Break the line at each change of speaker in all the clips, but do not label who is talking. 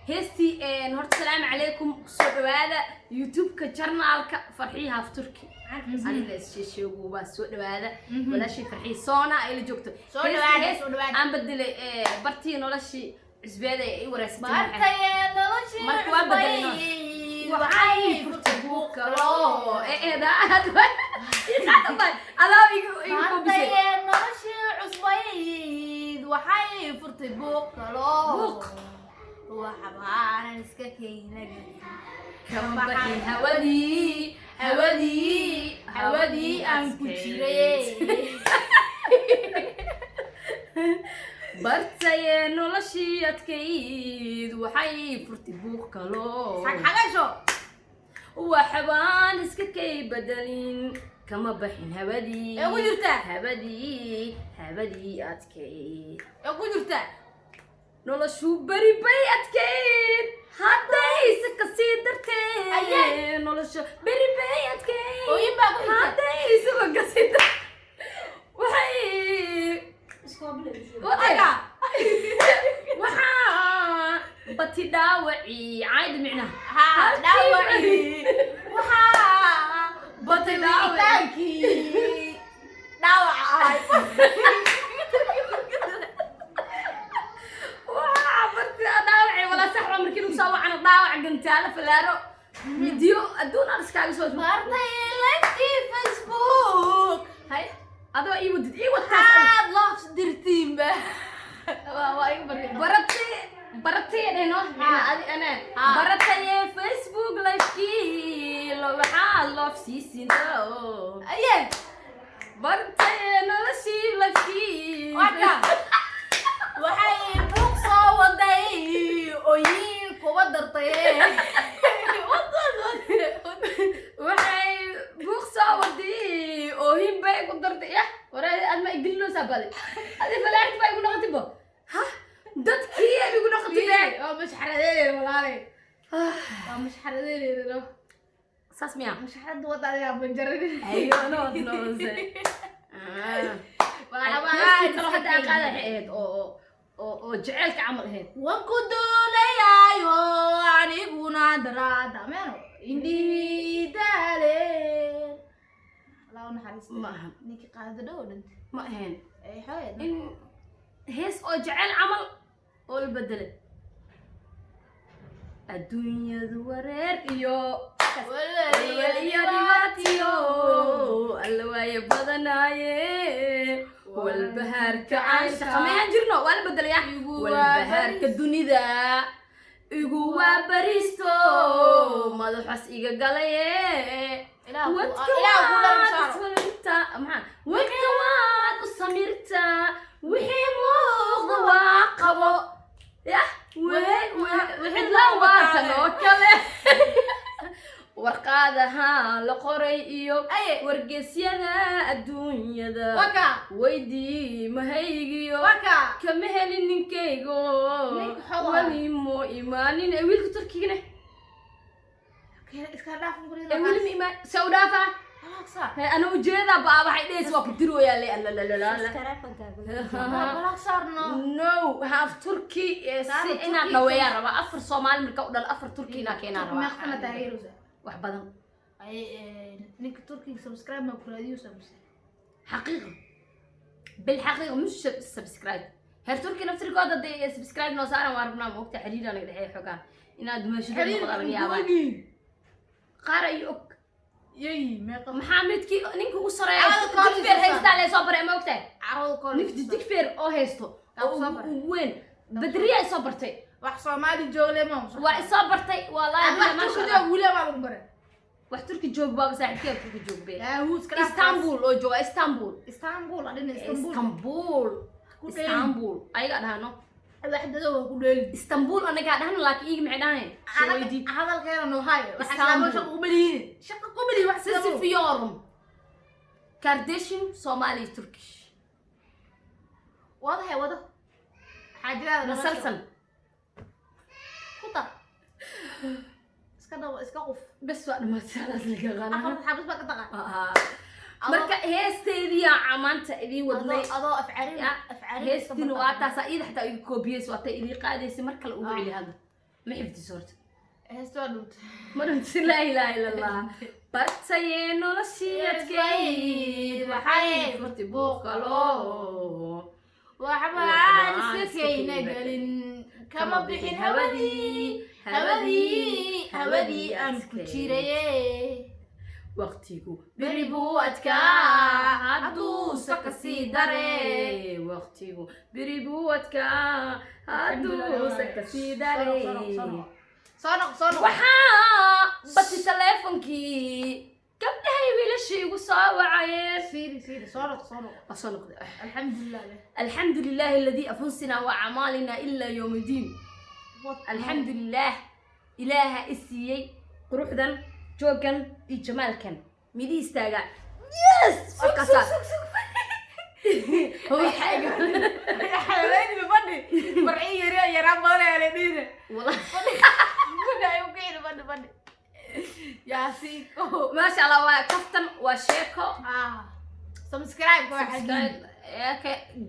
Heestii horta, salaamu calaykum, kusoo dhawaada YouTube-ka channel-ka Farxiya Haaf Turki. Aniga issheegu waa soo dhawaada, walaashay Farxiya Soona ay la joogto.
Soo
Heestii
dhawaada,
hees
soo dhawaada.
Aan bedelay bartii noloshii cusbeeda ee i wareysatay.
Martaye noloshii
Marka waa bedelay.
cusbayd,
Waxay furtay buuq kalo adaa igu koobisay.
Martaye noloshii cusbayd waxay furtay buuq kalo.
Buuq.
Waxbaanan iska keenay.
Kama baxin hawadii, hawadii,
hawadii aan ku jiray.
Bartaye noloshii adkayd waxay furtay buuq kalo.
Xagxagasho.
Waxbaan iska kay bedelin, kama baxin hawadii.
Ee ku jirtaa?
Hawadii, hawadii adkayd.
Ee ku jirtaa.
Noloshu beri bay adkayd, haddayse kasii dartee.
Ayay.
Noloshu beri bay adkayd.
Ooyin baa ku xigta.
Haddayse kasii dar waxay
Waka.
Waxaa bati dhaawacii caayda micnaha.
Haa, dhaawacii. Waxaa
bati dhaawacii.
Wicitaankii dhaawaca ahay.
Waxaa bati dhaawacii walaa sax waa markii lagu soo wacana dhaawac, gantaalo, falaaro, midiyo, adduun aan iskaaga soo.
Martay lifekii Facebook.
Hay, adoo ii wadid, ii wadtaas.
Maxaad love dirtiinba? Waa iga barya.
Baratay, baratay dhehno micna adi ana.
Ha.
Barataye Facebook lifekii waxaa love siisinto.
Aye.
Bartaye noloshii lifekii.
Waka. Waxay buuq soo waday, ooyin kuba dartay.
Waxay buuq soo waday, oohin bay ku dartay. Yah, waraa, aad ma igelinaysaa badi? Adi falaarti baa igu noqotay bo. Ha, dadkii ay igu noqotay be.
Waa mashxaradeyneyna, walaalay. Waa mashxaradeyneyna.
Saas miya?
Mashxarada wada adigaa banjarin.
Ayo, no no se
Waxbaa
kalo hadda aan qaada waxay ahayd oo jaceylka camal ahayd.
Waan ku doonayaayo aniguna daraada meeno indhihii daale. Allah u naxariista.
Ma ahan.
Ninkii qaadada dhow dhintay.
Ma ahayn.
Ay xooyad.
In hees oo jaceyl camal oo la bedelay, adduunyadu wareer iyo walwal iyo dhibaatiyo, alla waaye badanaaye, walbahaarka caashaqa mayan jirno waa la bedelaya.
Igu waa
walbahaarka
bariis.
Dunida igu waa baristo, madaxaas iga galaye. Wadka
Ilaah ku
waad
dhar saaro.
Samirtaa maxaa? Wadka waad u samirtaa, wixii muuqda waa qabo yah wixii waatan oo kale, warqaadaha la qoray iyo
Aye.
wargeysyada adduunyada.
Waka.
Weydii mahaygiyo.
Waka.
Kama helin ninkaygo.
Ninka xoolaha.
Weli mo imaanin ee wiilka Turkigane.
Iska dhaaf.
Ee weli ma imaan, se u dhaafaa. Hee, ana ujeedaa baa waxay dhehaysa waa ku dirooyaa le alalalala.
Balaag saarno.
No, half Turkey si
Saaro
inaan
Turkey.
dhaweeyaa rabaa. Afar Soomaali marka u dhal, afar Turkey inaa keenaa
Meeqsana
rabaa.
Taageeraysa?
Wax badan.
Ay, ninka Turkiga subscribe ma ku raadiyusa mise?
حقيقة بالحقيقة مش subscribe heer Turkey naftirkooda hadday subscribe noo saaran waa rabnaa. Moogta xiriir anaga dhexeeya xogaa inaad dumeeshada noqda laga yaabaa qaar ay og.
Yey, meeqa?
Maxaa midkii ninka ugu sareeya
Carada koolis
digfeer
soo
haystaa lee soo baray, ma ogtahay?
Carada koolis.
Ninka digfeer oo haysto
Yaa
oo
ku soo
ugu
baray.
Ugu weyn Badriya isoo bartay.
Wax Soomaali joogle ma?
Waa isoo bartay wallaahi.
Wax
Billahi, maasha
Turki
Allah.
joog weli baa lagu baray.
Wax Turki joog baaba saaxiibkee Turki joog be.
Yaahuud iska dhaaf.
Istanbul oo jooga, Istanbul.
Istanbul adina, Istanbul.
Istanbul.
Ku dheeli.
Istanbul ayagaa dhahano.
Waxdada waa ku dheeli.
Istanbul anagaa dhahno, laakiin iyaga maxay dhahayn? Soo weydii.
Hadalkeena noo hayo wax.
Istanbul.
Islaamo shaqo kuma lihiin, shaqa kuma lihiin wax
Sisi
islaamo.
Fiorum Kardeşim Somali Turkish.
Wada hay wado xaajadaada.
Nasalsan.
Ku dar, iska dhaw, iska quf.
Bes, waa dhamaatay, halaas laga
Afar
qanaa.
Xabis baa ka taqa.
Marka heesteediyaa maanta idiin wadnay.
Adoo afcarin
Ya,
afcarin.
Heestina waa taasaa, iyada xataa iga koobiyeysa, waa tay idii qaadaysa. Mar kale ugu celi hadda. Ma xifdiso horta?
Heesta waa dhuntay.
Ma dhunti. Laa ilaaha ila Allah. Bartayee noloshii adkayd, waxay furtay buuq kaloo.
Waxba aan iska kayna gelin, kama bixin hawadii, hawadii, hawadii aan ku jiraye.
Waqtigu
beri buu adkaa hadduusa kasii dare.
Waqtigu beri buu adkaa hadduusa kasii dare.
Soo noq, soo noq.
Waxaa bati taleefonkii gabdhahay wiilashii igu soo wacayeen.
Fiiri, fiiri, soo noq, soo noq.
Waa soo noqday.
Alxamdulilah leh.
الحمد لله الذي أفنسنا وأعمالنا إلا يوم الدين. الحمد لله إله إسيي quruxdan, joogan iyo jamaalkan midi istaaga. Yes, markaasaa.
Xalaweyni fadhi farci yari yaraan badan ayaa la dhiine.
Wallah.
Fadhi ayuu ku yidhi, fadhi, fadhi yaasiiko.
Maasha Allah, waa kaftan, waa sheeko.
Ah, subscribe waa xagii.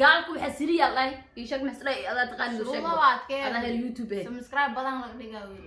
Gaalku waxaa siriya lahay ii sheeg, maxaa adaa taqaani sheeg.
Shuruudo waa adkeen.
Adaa heer YouTube eh.
Subscribe badan laga dhigaa wiil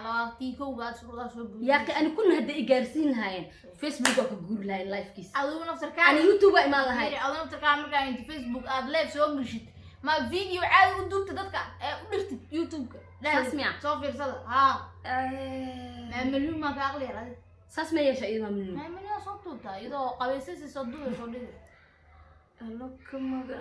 labaatii kowgaad shuruudaha soo buuxiyay.
Yaaqi, ani kuna hadda i gaarsiin lahaayeen Facebook waa ka guuri lahayn lifekiisa.
Adigu naftarkaa.
Ani YouTube waa imaan lahayn.
Fiiri, adigu naftarkaa markaa inta Facebook aad live soo geshid, ma video caadi u duubta dadka ee u dhigtid YouTube-ka.
Saas miya?
Soo fiirsada haa, maa milyuun maa ka aqli yar adiga.
Saas ma yeesha iyada mamnuun.
Maa milyuun soo duubtaa iyadoo qabaysaysa, soo duubay, soo dhigay.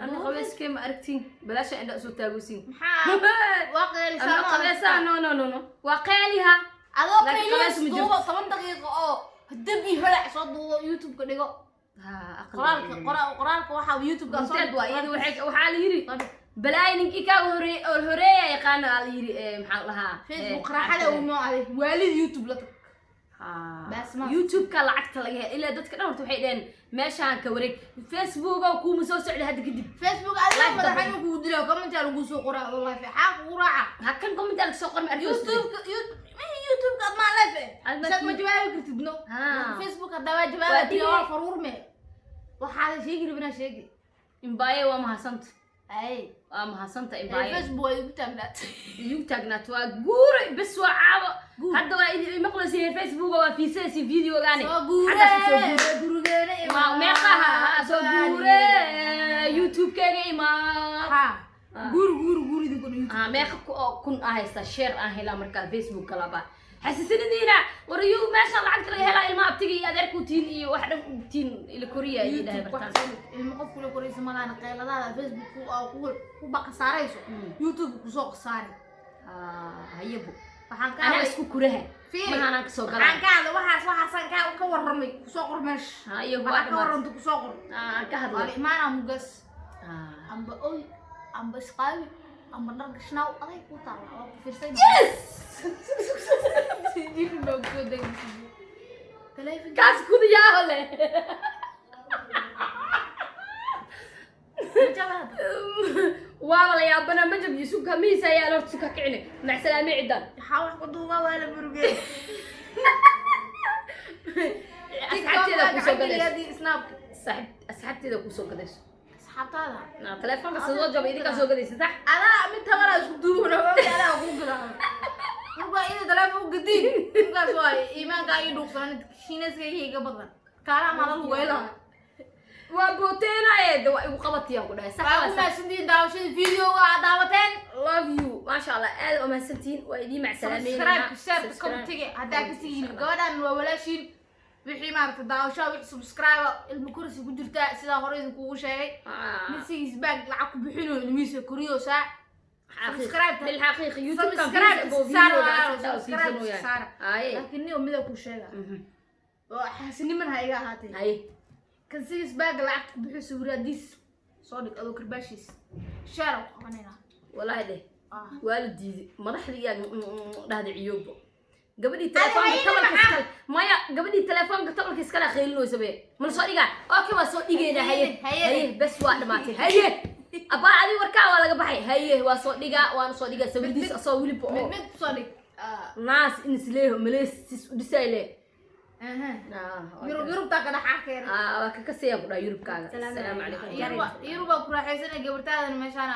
Ana qabeyskee ma aragtiin, balaasha indha soo taagosiin.
Maxaa waa qeelisaa?
Ana qabeysaa? No, no, no, no, waa qeeliha.
Adoo
Laakiin qabays ma
qayliis
jirto.
duubo 10 daqiiqo oo dab iyo holac soo duubo, YouTube-ka dhigo. Qoraalka qoraalka waxaa YouTube-ka soo
Runteed waa iyada. Waxaa la yiri balaay ninkii kaaga hore oo horeeya yaqaana aa la yiri, maxaa la dhahaa?
Facebook raaxada uu noo aday waalid YouTube la tag. Baas ma-
YouTube-ka lacagta laga hel ilaa dadka dhan horta waxay dhaheen meeshaan ka wareeg, Facebook oo kuuma soo socda hadda kadib.
Facebook adiga
Live.
Madaxa inuu kugu dilo comment aa lagu soo qoraa oo live xaa kugu raaca.
Ha kan comment aa laga soo qorma arkayso.
YouTube-ka YouTube-ka ad maa live eh
Ad ma
isaad ma jawaabi kartid, no. Facebook haddaa waa
Waa
jawaabi
dhigay.
waa faruurme, waxaada sheegi rabinaa sheegi.
Imbaaye, waa mahadsanta.
Ay.
Waa mahadsanta, imbaaye.
Facebook waa igu taagnaatay.
Igu taagnaato, waa guuray bes, waa caawo.
Guur.
Hadda waa idin maqlaysa Facebook, waa fiisanaysa videogaani.
Soo guure.
Xaggaas soo guure.
Gurigeena.
Waa meeqaha soo guure YouTube-keega imaa.
Ha, guur, guur, guur idinku YouTube.
Ah, meeqa oo kun ah haysta share aan helaa markaa Facebook kalaba xasiisinadiina war yu meeshaan lacagta laga helaa, ilmaha abtiga iyo adeerku tiin iyo wax dhan tiin ila koriya iyo dhahay
YouTube wax
bartaan.
soo dhig. Ilmo qof kula koraysa malahan qeyladaada Facebook ku aa ku ku baqasaarayso, YouTube kusoo qasaari.
Ah, hayabo.
Waxaan ka
anaa
hadlay
isku kuraha.
Fiiri.
Mahaanaan kasoo
Waxaan
galaa.
ka hadlay waxaas, waxaasaan ka warramay, kusoo qor meesha.
Hayo, waa
Waxaan ka
dhamaatay.
warramta kusoo qor.
Aan ka
Waa
hadlay.
la imaanaa mugas. Amba oy, amba isqaawi, amba dhar gashnaaw, aday ku taala, waa ku fiirsay.
Yes.
Jiif baa kusoo degay taleefanka.
Kaas kudayaaho leh.
Ma jabaa?
Waaba la yaabana, ma jabyo, suka miisa ayaa horta suka kicine macsalaame cidan.
Waxaa wax ku duubaa waa la burugey.
Asxaabteeda kusoo gadayso.
Snapka.
Saaxiib, asxaabteeda kusoo gadayso.
Asxaabtaada.
Naa telefoonka sidoo jaba idinkaa soo gadaysa, sax?
Adaa mid tabanaa isku duubana, adaa ku gadaa markaa ida taleefon u gadiin markaas waay iimaankaa ii dhuuqsanan shiinayska iga badan kaalaha maala lugaylaha.
Waa booteenaye de, waa igu qabatiyaan ku dhahay, sax.
Waa
Waa
ku
sax.
mahadsantihiin daawashada videoga aad daawateen.
Love you, maasha Allah, aad u mahadsantihiin, waa idiin macsalaameynayna.
Subscribe, share, commentiga haddaa ka sigiin gabadhan waa walaashiin, wixii maaragta daawashaa, wixii subscribe, ilmo korsi ku jirtaa sidaa hore idinkugu sheegay. Mid sigiis baag lacag ku bixinayo ilmihiisa koriyoosaa. Subscribe.
بالحقيقة يوتيوب كان
Subscribe
في
saara
فيديو
walaalo, subscribe saara.
هاي.
Laakiin niyo mida ku sheega oo xaasiniman ha iga ahaatee.
هاي.
Kan sigiis baag lacagta ku bixiyo sawiraadiis soo dhig adoo karbaashiis share ku qabanayna.
والله ده والدي madaxdii yaa dhahday ciyoobo gabadhii
Adiga
telefoonka
hayna
tabalka
maxaa?
iskale maya, gabadhii telefoonka tabalka iskale qaylinayso be mana soo dhigaa. Okay, waa soo dhigaynaa, haye.
Haye.
Haye, bes, waa dhamaatay. Haye abaa, adi warkaa waa laga baxay. Haye, waa soo dhigaa, waana soo dhigaa sawirdiis asoo weliba
mid
oo
mid soo dhig.
Naas in isleeho malees u dhisay le.
Yurub, yurubtaa ka dhex arkeena.
Waa ka kasaya ku dhaha yurubkaaga. Asalaamu calaykum.
Yurubaa ku raaxaysanay, gabartaadana meeshaan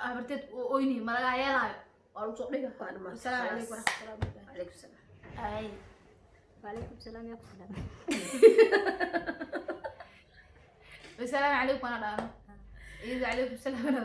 habarteed oyni malaga yeelaayo. Waa lagu soo dhiga.
Waa dhammaatay.
Asalaamu calaykum
Khalaas.
waraxmatullahi wabarakaatu.
Calaykum salaam.
Ay, وعليكم السلام يا سلام.
Wasalaamu calaykum ana dhahno, iyada calaykum salaam ana.